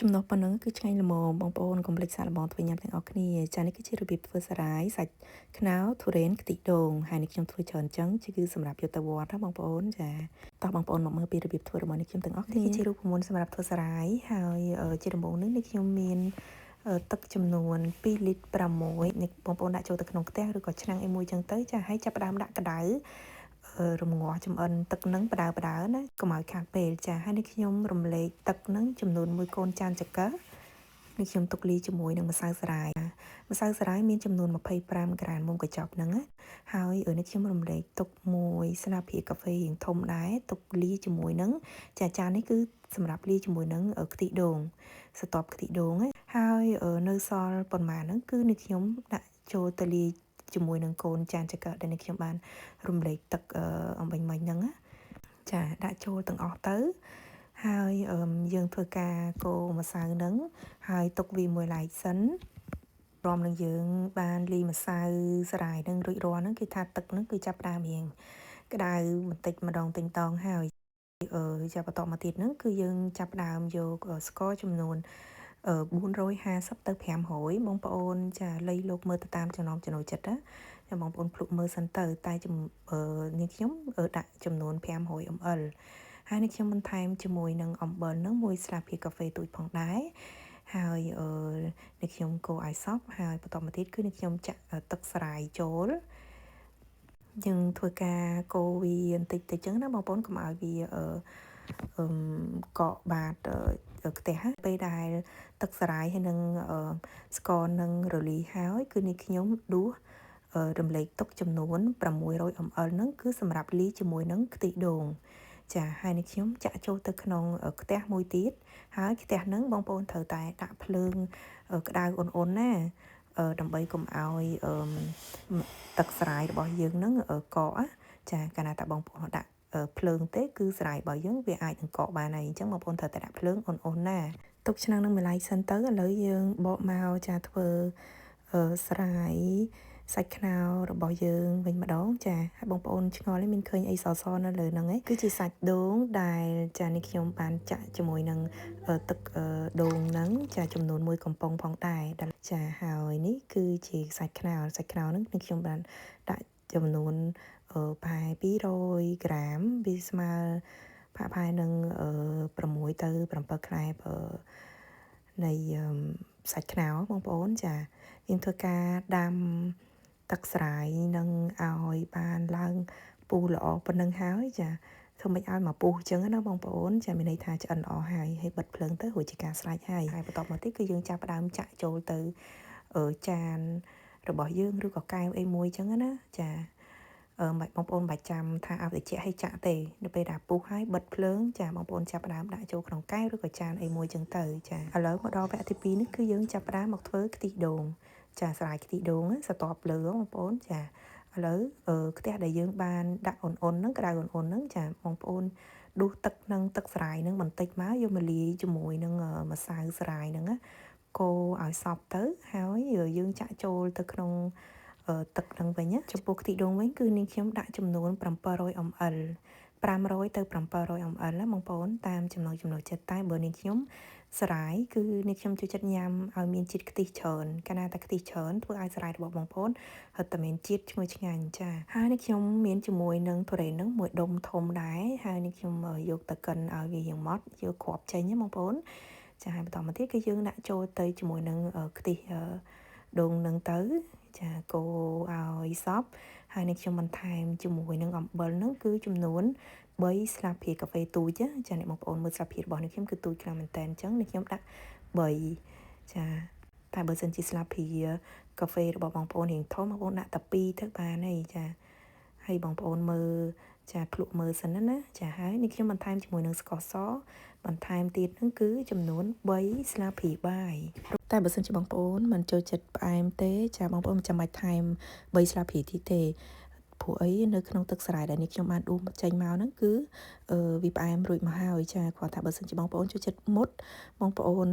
ចំណុះប៉ុណ្ណឹងគឺឆ្ងាញ់ល្មមបងប្អូនកុំភ្លេចសាកល្បងធ្វើញ៉ាំទាំងអស់គ្នាចានេះគឺជារបៀបធ្វើសារាយសាច់ខ្នុរទុរេនខ្ទិះដូងហើយនេះខ្ញុំធ្វើច្រើនចឹងគឺសម្រាប់យកទៅវត្តណាបងប្អូនចាតោះបងប្អូនមកមើលពីរបៀបធ្វើរបស់នេះខ្ញុំទាំងអស់គ្នានេះគឺជារូបមន្តសម្រាប់ធ្វើសារាយហើយជាដំបូងនេះនេះខ្ញុំមានទឹកចំនួន2លីត្រ6នេះបងប្អូនដាក់ចូលទៅក្នុងខ្ទះឬក៏ឆ្នាំងអីមួយចឹងទៅចាហើយចាប់ផ្ដើមដាក់ក្តៅរំងាស់ចំអិនទឹកនឹងបដើបដើណាកុំឲ្យខាតពេលចាហើយនេះខ្ញុំរំលែកទឹកនឹងចំនួន1កូនចានចង្កឹះនេះខ្ញុំទុកលីជាមួយនឹងម្សៅសារាយម្សៅសារាយមានចំនួន25ក្រាមមុំកញ្ចប់ហ្នឹងណាហើយនេះខ្ញុំរំលែកទុកមួយស្លាបព្រាកាហ្វេរៀងធំដែរទុកលីជាមួយនឹងចាចាននេះគឺសម្រាប់លីជាមួយនឹងខ្ទិះដូងស្រទាប់ខ្ទិះដូងហើយនៅសល់ប៉ុន្មានហ្នឹងគឺនេះខ្ញុំដាក់ចូលទៅលាយជាមួយនឹងកូនចានចង្កឹះដែលនេះខ្ញុំបានរំលែកទឹកអំបញ្ញមិញហ្នឹងណាចាដាក់ចូលទាំងអស់ទៅហើយយើងធ្វើការកូរម្សៅហ្នឹងហើយទុកវាមួយឡែកសិនរំនឹងយើងបានលីម្សៅសារាយនឹងរួចរាល់ហ្នឹងគឺថាទឹកហ្នឹងគឺចាប់ផ្ដើមរៀងក្តៅបន្តិចម្ដងទិញតងហើយអឺចាប់បន្តមកទៀតហ្នឹងគឺយើងចាប់ផ្ដើមយកស្ករចំនួន450ទៅ500បងប្អូនចាលៃលោកមើលទៅតាមចំណងចំណូលចិត្តណាចាបងប្អូនភ្លុកមើលសិនទៅតែនាងខ្ញុំដាក់ចំនួន500 ml ហើយនេះខ្ញុំបន្ថែមជាមួយនឹងអំបិលនឹងមួយស្លាបព្រាកាហ្វេទូចផងដែរហើយអឺនេះខ្ញុំកូរឲ្យសព្វហើយបន្តមកទៀតគឺនេះខ្ញុំចាក់ទឹកសារាយចូលយើងធ្វើការកូរវាបន្តិចតិចចឹងណាបងប្អូនកុំឲ្យវាអឺអឺកកបាតខ្ទះពេលដែលទឹកសារាយហើយនឹងស្ករនឹងរលីហើយគឺនេះខ្ញុំដួសរំលែកទុកចំនួន600 ml ហ្នឹងគឺសម្រាប់លីជាមួយនឹងខ្ទិះដូងចាហើយនេះខ្ញុំចាក់ចូលទៅក្នុងខ្ទះមួយទៀតហើយខ្ទះហ្នឹងបងប្អូនត្រូវតែដាក់ភ្លើងក្តៅអ៊ុនៗណាដើម្បីកុំឲ្យទឹកសារាយរបស់យើងហ្នឹងកកចាកាលណាតាបងប្អូនដាក់ភ្លើងទេគឺសារាយរបស់យើងវាអាចនឹងកកបានហើយអញ្ចឹងបងប្អូនត្រូវតែដាក់ភ្លើងអ៊ុនៗណាទុកឆ្នាំងនឹងមួយឡែកសិនទៅឥឡូវយើងបកមកចាធ្វើសារាយសាច់ខ្នុររបស់យើងវិញម្ដងចាហើយបងប្អូនឆ្ងល់មានឃើញអីសសនៅលើហ្នឹងឯងគឺជាសាច់ដូងដែលចានេះខ្ញុំបានចាក់ជាមួយនឹងទឹកដូងហ្នឹងចាចំនួនមួយកំប៉ុងផងដែរចាហើយនេះគឺជាសាច់ខ្នុរសាច់ខ្នុរហ្នឹងនេះខ្ញុំបានដាក់ចំនួនប្រហែល200ក្រាមវាស្មើប្រហែលនឹង6ទៅ7ខ្លែបនៃសាច់ខ្នុរបងប្អូនចាយើងធ្វើការដាំទឹកសារាយនឹងឲ្យបានឡើងពុះល្អប៉ុណ្ណឹងហើយចាធ្វើម៉េចឲ្យមកពុះអញ្ចឹងណាបងប្អូនចាមានន័យថាឆ្អិនល្អហើយហើយបិទភ្លើងទៅរួចជាការស្រេចហើយហើយបន្ទាប់មកទៀតគឺយើងចាប់ផ្ដើមចាក់ចូលទៅចានរបស់យើងឬក៏កែវអីមួយអញ្ចឹងណាចាអឺមិនបងប្អូនបាច់ចាំថាឲ្យតិចឲ្យចាក់ទេនៅពេលដែលពុះហើយបិទភ្លើងចាបងប្អូនចាប់ផ្ដើមដាក់ចូលក្នុងកែវឬក៏ចានអីមួយចឹងទៅចាឥឡូវមកដល់វគ្គទី2នេះគឺយើងចាប់ផ្ដើមមកធ្វើខ្ទិះដូងចាសារាយខ្ទិះដូងស្រទាប់លើបងប្អូនចាឥឡូវខ្ទះដែលយើងបានដាក់អ៊ុនអ៊ុនហ្នឹងក្តៅអ៊ុនអ៊ុនហ្នឹងចាបងប្អូនដួសទឹកនឹងទឹកសារាយហ្នឹងបន្តិចមកយកមកលាយជាមួយនឹងម្សៅសារាយហ្នឹងណាកូរឲ្យសព្វទៅហើយយើងចាក់ចូលទៅក្នុងទឹកនឹងវិញណាចំពោះខ្ទិះដូងវិញគឺនាងខ្ញុំដាក់ចំនួន700 ml 500ទៅ700 ml ណាបងប្អូនតាមចំណង់ចំណូលចិត្តតែបើនាងខ្ញុំសារាយគឺនាងខ្ញុំចូលចិត្តញ៉ាំឲ្យមានជាតិខ្ទិះច្រើនកាលណាតែខ្ទិះច្រើនធ្វើឲ្យសារាយរបស់បងប្អូនហិតតែមានជាតិឈ្ងុយឆ្ងាញ់ចាហើយនេះខ្ញុំមានជាមួយនឹងទុរេននឹងមួយដុំធំដែរហើយនេះខ្ញុំយកទៅកិនឲ្យវាយ៉ាងម៉ត់យកគ្រាប់ចេញណាបងប្អូនចាហើយបន្តមកទៀតគឺយើងដាក់ចូលទៅជាមួយនឹងខ្ទិះដូងនឹងទៅចាកូរឲ្យសព្វហើយនេះខ្ញុំបន្ថែមជាមួយនឹងអំបិលហ្នឹងគឺចំនួន3ស្លាបព្រាកាហ្វេទូចចាអ្នកបងប្អូនមើលស្លាបព្រារបស់នេះខ្ញុំគឺទូចខ្លាំងមែនតើអញ្ចឹងនេះខ្ញុំដាក់3ចាតែបើសិនជាស្លាបព្រាកាហ្វេរបស់បងប្អូនរៀងធំបងប្អូនដាក់តែ2ទៅបានហើយចាហើយបងប្អូនមើលចាភ្លក់មើលសិនណាចាហើយនេះខ្ញុំបន្ថែមជាមួយនឹងស្ករសបន្ថែមទៀតហ្នឹងគឺចំនួន3ស្លាបព្រាបាយតែបើសិនជាបងប្អូនមិនចូលចិត្តផ្អែមទេចាបងប្អូនមិនចាំបាច់ថែម3ស្លាបព្រាទៀតទេព្រោះអីនៅក្នុងទឹកសារាយដែលនេះខ្ញុំបានដួសចេញមកហ្នឹងគឺវាផ្អែមរួចមកហើយចាគ្រាន់តែបើសិនជាបងប្អូនចូលចិត្តមុតបងប្អូន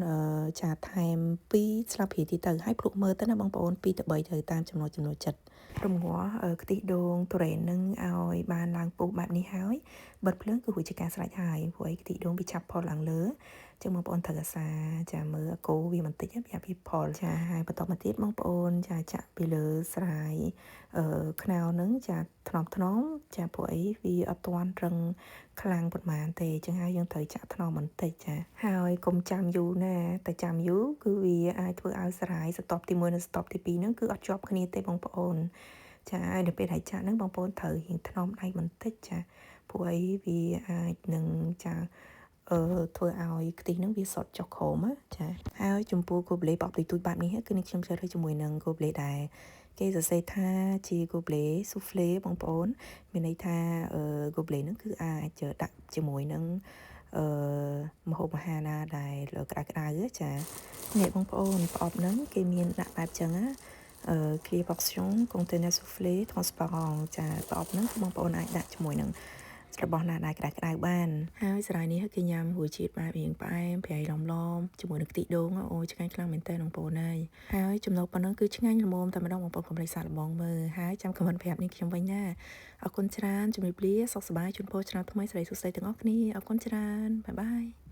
ចាថែម2ស្លាបព្រាទៀតទៅហើយភ្លក់មើលទៅណាបងប្អូន2ទៅ3ទៅតាមចំណូលចំណូលចិត្តរំងាស់ខ្ទិះដូងទុរេននឹងឲ្យបានឡើងពុះបែបនេះហើយបិទភ្លើងគឺរួចជាការស្រេចហើយព្រោះអីខ្ទិះដូងវាឆាប់ផុសឡើងលើ ចឹងបងប្អូនត្រូវអាសាចាមើលកូរវាបន្តិចប្រាប់វាផលចាហើយបន្តមកទៀតបងប្អូនចាចាក់ពីលើស្រាយអឺខ្នោនឹងចាថ្នមថ្នមចាព្រោះអីវាអត់ទាន់រឹងខ្លាំងប៉ុន្មានទេចឹងហើយយើងត្រូវចាក់ថ្នមបន្តិចចាហើយកុំចាំយូរណាតែចាំយូរគឺវាអាចធ្វើឲ្យស្រាយស្តុបទី1និងស្តុបទី2ហ្នឹងគឺអត់ជាប់គ្នាទេបងប្អូនចាហើយដល់ពេលដែលចាក់ហ្នឹងបងប្អូនត្រូវរៀងថ្នមដៃបន្តិចចាព្រោះអីវាអាចនឹងចាអឺធ្វើឲ្យខ្ទិះហ្នឹងវាសុតចុះក្រោមចាហើយចំពោះ gobelet ប្រអប់ទូចៗបែបនេះគឺនេះខ្ញុំជ្រើសរើសជាមួយនឹង gobelet ដែលគេសរសេរថាជា gobelet soufflé បងប្អូនមានន័យថា gobelet ហ្នឹងគឺអាចដាក់ជាមួយនឹងអឺម្ហូបអាហារណាដែលក្តៅក្តៅចានេះបងប្អូនប្រអប់ហ្នឹងគេមានដាក់បែបចឹងណាអឺ clear portion conteneur soufflé transparent ចាប្រអប់ហ្នឹងគឺបងប្អូនអាចដាក់ជាមួយនឹងរបស់ណាដែលក្តៅក្តៅបានហើយសារាយនេះគេញ៉ាំរសជាតិបែបរៀងផ្អែមប្រៃឡំឡំជាមួយនឹងខ្ទិះដូងអូឆ្ងាញ់ខ្លាំងមែនតើបងប្អូនហើយហើយចំណូលប៉ុណ្ណឹងគឺឆ្ងាញ់ល្មមតែម្ដងបងប្អូនកុំភ្លេចសាកល្បងមើលហើយចាំ comment ប្រាប់នេះខ្ញុំវិញណាអរគុណច្រើនជំរាបលាសុខសប្បាយជូនពរឆ្នាំថ្មីសិរីសួស្តីទាំងអស់គ្នាអរគុណច្រើន bye bye.